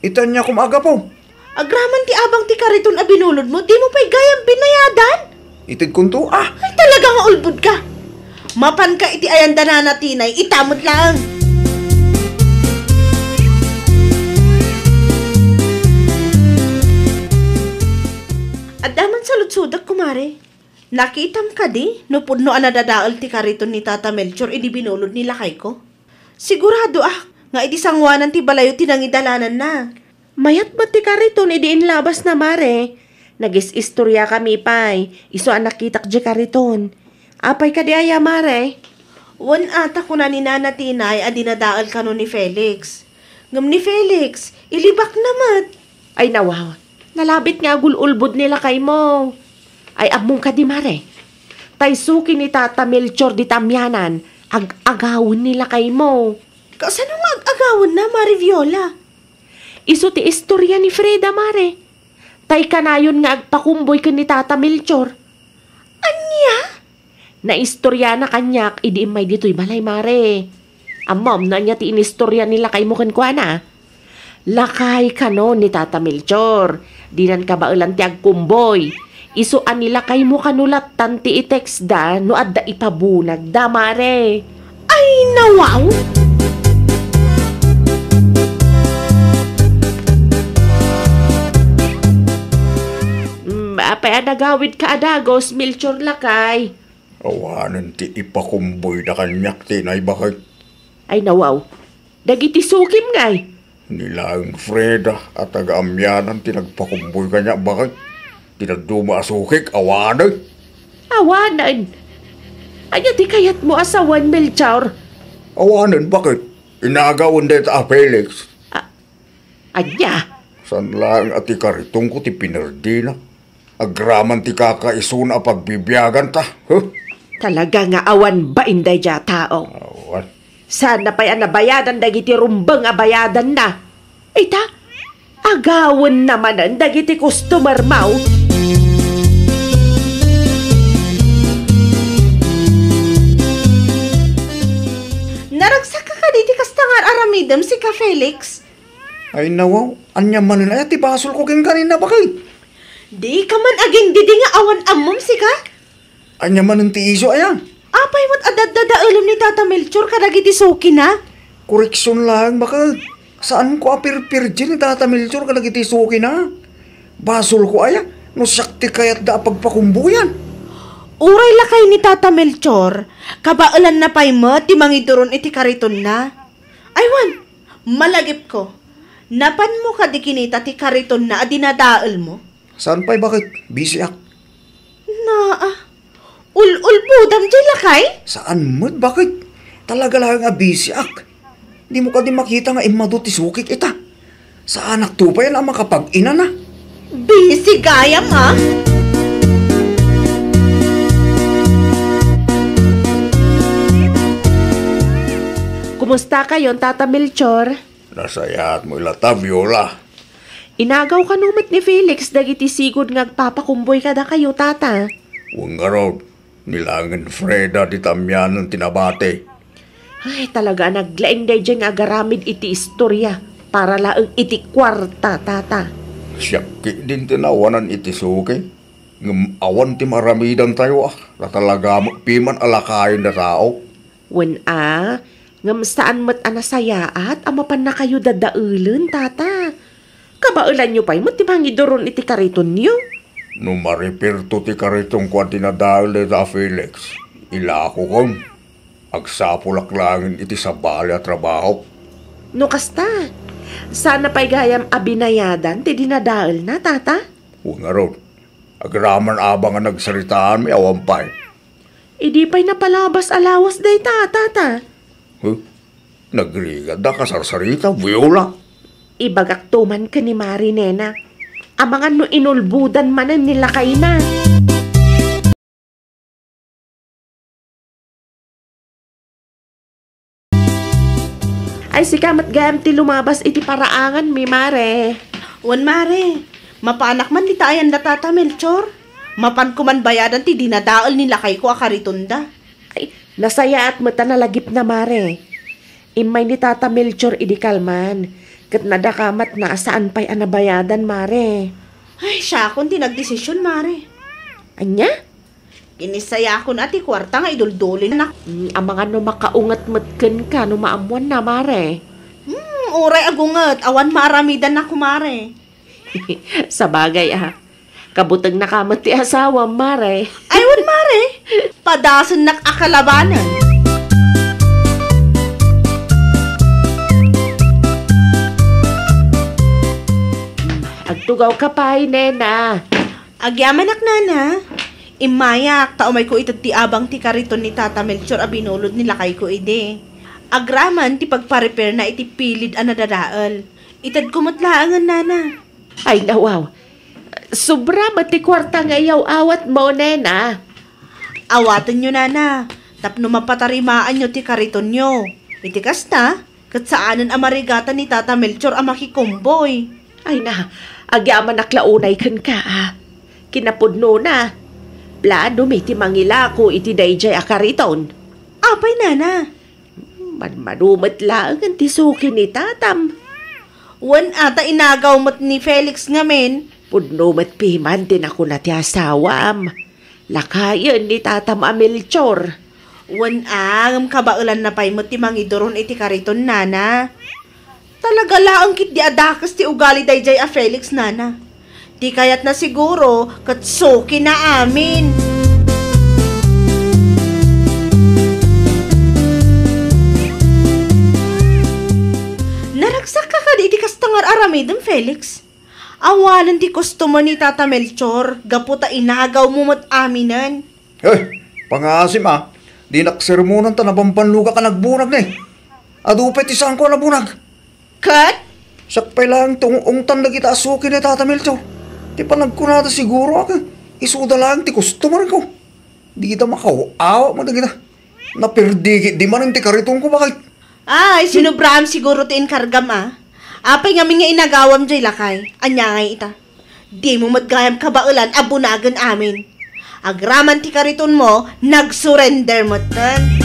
Ita ania koma a gapu? Agraman ti abang ti kariton a binulodmo, dimo pay gayam binayadan? Itedkonto, a. Ay, talaga nga ulbodka. Mapanka iti ayanda, Nana Tinay, ita met laeng. Adda man saludsodek, kumare. Nakitam kadi no pudno a nadadael ti kariton ni Tata Melchor idi binulod ni lakayko? Sigurado a nga idi sangoanan ti balayo ti nangidalananna. Mayat met ti kariton idi inlabasna, Mare. Nagis-istoriakami pay, isu a nakitak diay kariton. Apay kadi aya, Mare? Wen a ta kuna ni Nana Tinay a dinadael kano ni Felix. Ngem ni Felix, ilibakna met. Ay, nawaw. Nalabit nga agul-ulbod ni lakaymo. Ay, ammom kadi, Mare? Tay suki ni Tata Melchor dita amianan, ag-agawen ni lakaymo. Kasano nga ag-agawenna, Mare Viola? Isu ti istoria ni Freda, Mare. Tay kanayon nga agpakumboy ken ni Tata Melchor. Ania? Naistoriana kaniak idi immay ditoy balay, Mare. Ammom no ania ti inistoria ni lakaymo kenkuana? Lakay kano ni Tata Melchor. Dinan kabaelan ti agkumboy. Isu a ni lakaymo kano lattan ti i-textda no adda ipabunagda, Mare. Ay, nawaw! Mm, apay a nagawidka a dagus, Melchor lakay? Awanen ti ipakumboyda kaniak ti inay, baket. Ay, nawaw. Dagiti sukim ngay? Ni laeng Freda a taga-amianan ti nagpakumboy kaniak, baket. Ti dadduma a sukik, awanen. Awanen? Ania ti kayatmo a sawen, Melchor? Awanen, baket. Inagawen dayta a Felix. A-, ania? Saan laeng a ti karitongko ti pinerdina. Agraman ti kakaisuna a pagbibiaganta, huh? Talaga nga awan bain daydiay a tao. Awan. Saan na pay a nabayadan dagiti rumbeng a bayadanna? Ita, agawenna manen dagiti customer-mo. Naragsak ka kadi ti kasta nga ar-aramidem, sika, Felix? Ay, nawaw, ania manen aya ti basolko kenka, Nena, baket? Dika man agingdidi nga awan ammom, sika? Ania manen ti isu aya? Apay met a daddadaelem ni Tata Melchor kadagiti sukina? Koreksion laeng, baket. Saanko a pirpirdi ni Tata Melchor kadagiti sukina. Basolko aya no siak ti kayatda a pagpakumboyan? Uray lakay ni Tata Melchor, kabaelanna pay met ti mangiduron iti karitonna. Ay wen, malagipko. Napanmo kadi kinita ti karitonna a dinadaelmo? Saan pay, baket? Bisiak. Naa. Ul-ulbodam diay lakay? Saan met, baket? Talaga laeng a bisiak. Dimo kadi makita nga immadu ti sukik ita. Saanakto pay a makapag-inana. Busy gayam, a? Kumusta kayon, Tata Melchor? Nasayaatmo ila ta, Viola. Inagaw kano met ni Felix dagiti sigud nga agpapakumboy kadakayo, Tata? Wen ngarud, ni laengen Freda dita amianan ti nabati. Ay, talaga a naglaing daydiay nga agaramid iti istoria para laeng iti kuarta, Tata. Siak ketdin ti naawanan iti suki, ngem awan ti maaramidantayo, a, ta talaga met piman a lakayen a tao. Wen a, ngem saan met a nasayaat a mapannakayo dadaelen, Tata. Kabaelanyo pay met ti mangiduron iti karitonyo. No maripirto ti karitongko a dinadael dayta a Felix, ilakokon. Agsapulak laengen iti sabali a trabahok. No kasta, saan na pay gayam a binayadan ti dinadaelna, Tata? Wen ngarud, agraman a abangan nagsaritaanmi, awan pay. Idi pay napalabas a lawas dayta, Tata. Huh? Nagrigat da kasarsarita, Viola. Ibagakto man ken ni Mari, Nena. Amangan no inulbodan manen ni lakayna. Ay, sika met gayam ti lumabas iti paraanganmi, Mare. Wen, Mare. Mapanak man dita ayan da Tata Melchor. Mapanko man bayadan ti dinadael ni lakayko a karitonda. Ay, nasayaat met a nalagipna, Mare. Immay ni Tata Melchor idi kalman, ket nadakamatna a saan pay a nabayadan, Mare. Ay, siakon ti nagdesision, Mare. Ania? Inisayakon a ti kuarta nga iduldulin na. Mm, amangan no makaunget met kenka no maammuanna, Mare. Hmm, uray agunget, awan maaramidanna, kumare. Sabagay, a. Kabutengnaka met ti asawam, Mare. Ay, wen, Mare. Padasennak a kalabanen. Tugawka pay, nena. Agyamanak, nana. Immayak, ta umayko ited ti abang ti kariton ni Tata Melchor a binulod ni lakayko idi. Agraman ti pagparepairna iti pilid a nadadael. Itedko met laengen, nana. Ay, nawaw. Sobra met ti kuarta nga iyaw-awatmo, nena. Awatenyo, nana, tapno mapatarimaanyo ti karitonyo. Iti kasta, ket saanen a marigatan ni Tata Melchor a makikumboy. Ay na, agyamanak la unay kenka, a. Kinapudnona, plano mi ti mangilako iti daydiay a kariton. Apay, nana? Manmano met laengen ti suki ni tatam. Wen a, ta inagaw met ni Felix ngamin. Pudno met piman ti nakuna ti asawam. Lakayen ni tatam a Melchor. Wen a, ngem kabaelanna pay met ti mangiduron iti kariton, nana. Talaga laeng ketdi a dakes ti ugali daydiay a Felix, nana. Ti kayatna siguro ket sukina amin. Naragsakka kadi iti kasta nga ar-aramidem, Felix? Awanen ti customer ni Tata Melchor gapu ta inagawmo met aminen. Eh, pangaasim a, dinak sermonan ta nabambannogak a nagbunag ne. Adu pay ti saanko a nabunag. Ket? Siak pay laeng ti ung-ungtan dagita a suki ni Tata Melchor. Ti panagkunada siguro a, isuda laeng ti customerko. Dida makaaw-awa met dagita. Naperdikit di manen ti karitonko, bakit? Ay, sinubraam siguro ti inkargam a. Apay ngamin nga inagawam jay lakay? Ania ngay ita? Dimo met gayam kabaelan a bunagen amin. Agraman ti karitonmo, nagsurrender metten.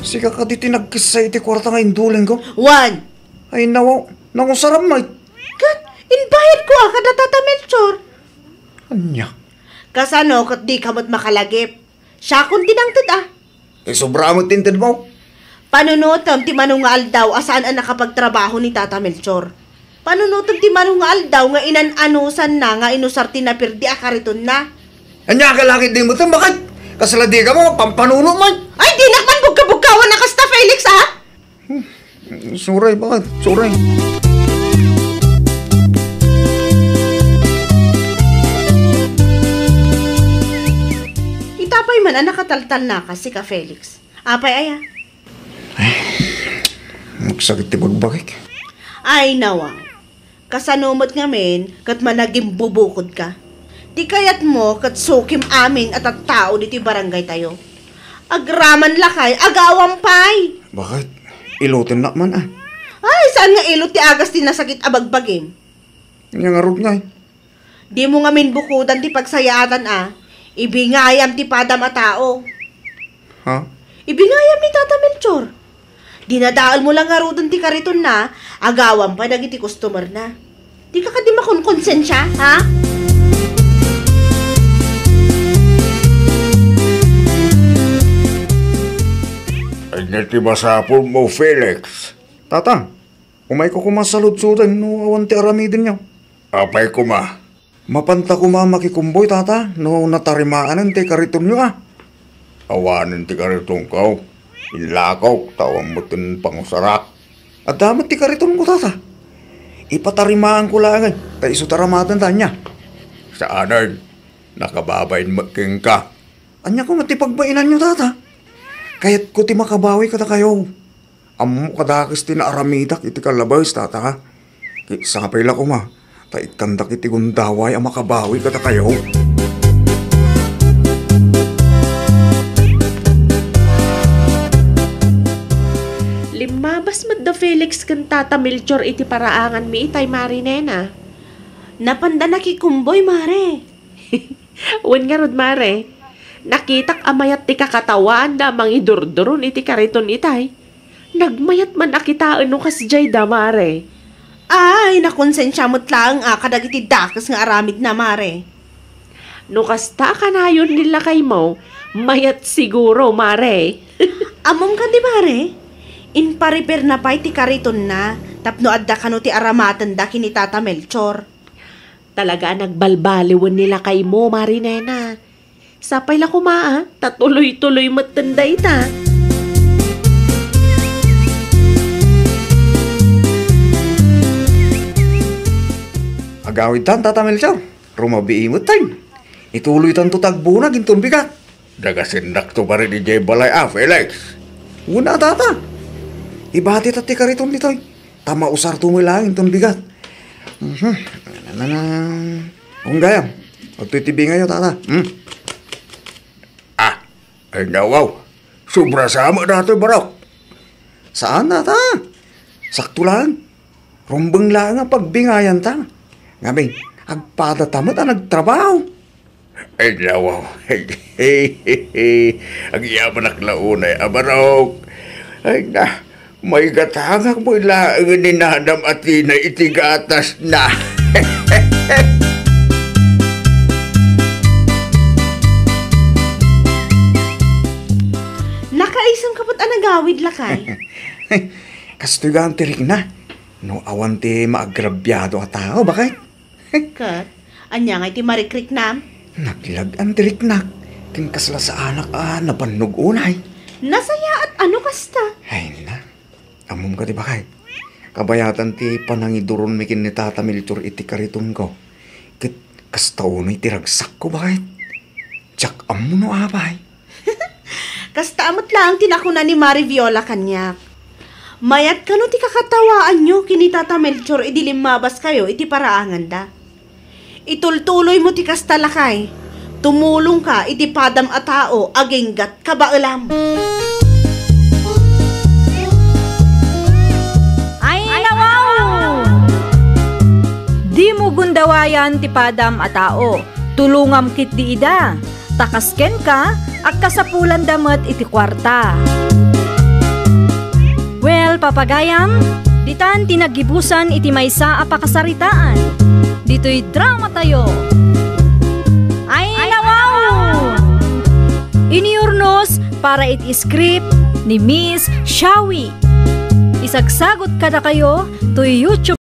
Sika kadi ti nagkissa iti kuarta nga indulingko? Wen. Ay, nawaw, nangusaram met. Ket, imbayadko a kada Tata Melchor. Ania? Kasano ket dika met makalagip? Siakon ti nangted a. Isubra met ti intedmo. Panunotem ti mano nga aldaw a saan a nakapagtrabaho ni Tata Melchor. Panunotem ti mano nga aldaw nga inan-anusanna nga inusar ti napirdi a karitonna. Ania ka langit di mo, bakit? Kasla dika mo, pampanuno man. Ay, dinak man bugka-bugkawan a kasta, Felix, a? Suray, bakit? Suray. Ita pay man a nakataltalnaka, sika, Felix. Apay aya? Ay, magsakit ti bagbagik. Ay, nawa. Kasano met ngamin ket managimbubukodka? Ti kayatmo ket sukim amin a tattao ditoy barangaytayo. Agraman lakay, agawam pay. Bakit? Ilutennak man a. Ay, saan nga ilot ti agas ti nasakit a bagbagim? Ania ngarud ngay? Dimo ngamin bukodan ti pagsayaatan a. Ibingayam ti padam a tao. Ha? Ibingayam ni Tata Melchor. Dinadaelmo la ngaruden ti karitonna, agawam pay dagiti customerna. Dika kadi makonkonsensia, ha? Ania ti masapulmo, Felix? Tata, umayko koma saludsoden no awan ti aramidenyo. Apay koma? Mapanta koma makikumboy, tata, no natarimaanen ti karitonyo a. Awanen ti karitonko. Inlakok, ta awan metten pangusarak. Adda met ti karitonko, tata. Ipatarimaanko laengen, ta isu ti aramatenda, ania? Saanen, nakababain met kenka. Ania koma ti pagbainanyo, tata? Kayatko ti makabawi kadakayo. Ammok a dakes ti naaramidak iti kalabes, tata. Ket sapay la koma, ta ikkandak iti gundaway a makabawi kadakayo. Limmabas met da Felix ken Tata Melchor iti paraanganmi itay, Mari Nena. Napanda nakikumboy, Mare. Wen ngarud, Mare, nakitak a mayat ti kakatawaanda a mangidurduron iti kariton itay. Nagmayat man a kitaen no kasdiay da, Mare. Ay, nakonsensia met laeng a kadagiti dakes nga aramidna, Mare. No kasta a kanayon ni lakaymo, mayat siguro, Mare. Ammom kadi, Mare? Inparepairna pay ti karitonna tapno adda kano ti aramatenda ken ni Tata Melchor. Talaga a nagbalbaliwen ni lakaymo, Mari Nena. Sapay la koma a, ta tuloy-tuloy metten dayta. Gawidtan, Tata Melchor. Rumabii metten. Ituloytanto ti agbunag inton bigat. Dagasennak to bari idiay balay a, Felix. Una, Tata. Ibati ta ti kariton ditoy. Ta mausarto met laeng inton bigat. Mhm. Nananang. Unggayam. Adtoy ti bingayo, Tata. Hmm. Ah, ay nawaw. Sobra sa met datoy, Barok. Saan, Tata? Sakto laeng. Rumbeng laeng a pagbingayanta. Ngamin, agpadata met a nagtrabaho. Ay, nawaw. Agyamanak la unay a Barok. Ay, na, maigatangak met laeng ni Nanam a Tina iti gatasna. Nakaisem ka met a nagawid, lakay? Kastoy gaan ti rikna. No awan ti maagrabiado a tao, baket? Ket, ania ngay ti marikriknam? Naglag-an ti riknak, ken kasla saanak a nabannog unay. Nasayaat a no kasta. Ay na, ammom kadi, baket? Kabayatan ti panangiduronmi ken ni Tata Melchor iti karitonko. Ket kasta unay ti ragsakko, baket? Diak ammo no apay. Kasta met laeng ti nakuna ni Mari Viola kaniak. Mayat kano ti kakatawaanyo ken ni Tata Melchor idi limmabaskayo iti paraanganda. Itultuloymo ti kasta, lakay. Tumulongka iti padam a tao aginggat kabaelam. Ay, nawaw! Dimo gundawayan ti padam a tao. Tulongam ketdi ida, ta kas kenka, agkasapulanda met iti kuarta. Well, papagayam, ditan ti naggibusan iti maysa a pakasaritaan ditoy dramatayo. Ay, nawaw! Inurnos para iti script ni Miss Shawi. Isagsagot kadakayo toy YouTube.